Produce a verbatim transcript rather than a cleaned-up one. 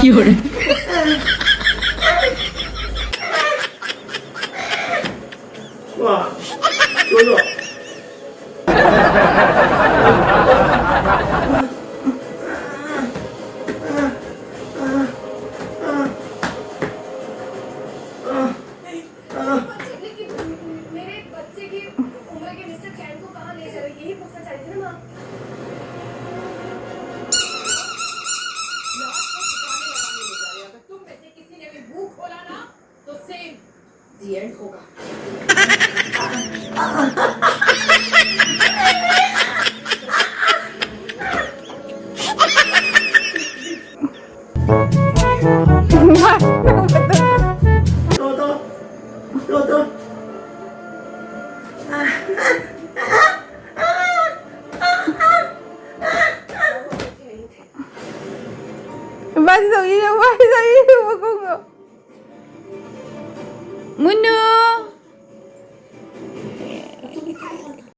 有人。哇，有有。लेकिन मेरे बच्चे की उम्र के मिस्टर चैन को कहाँ ले जा रहे, यही पूछना चाह रही थी ना माँ। लाश को ठिकाने लगाने ले जा रहे हैं। अगर तुम में से किसी ने भी मुंह खोला ना, तो सेम दी एंड होगा। Vai sair, vai sair, Makungo. Munu!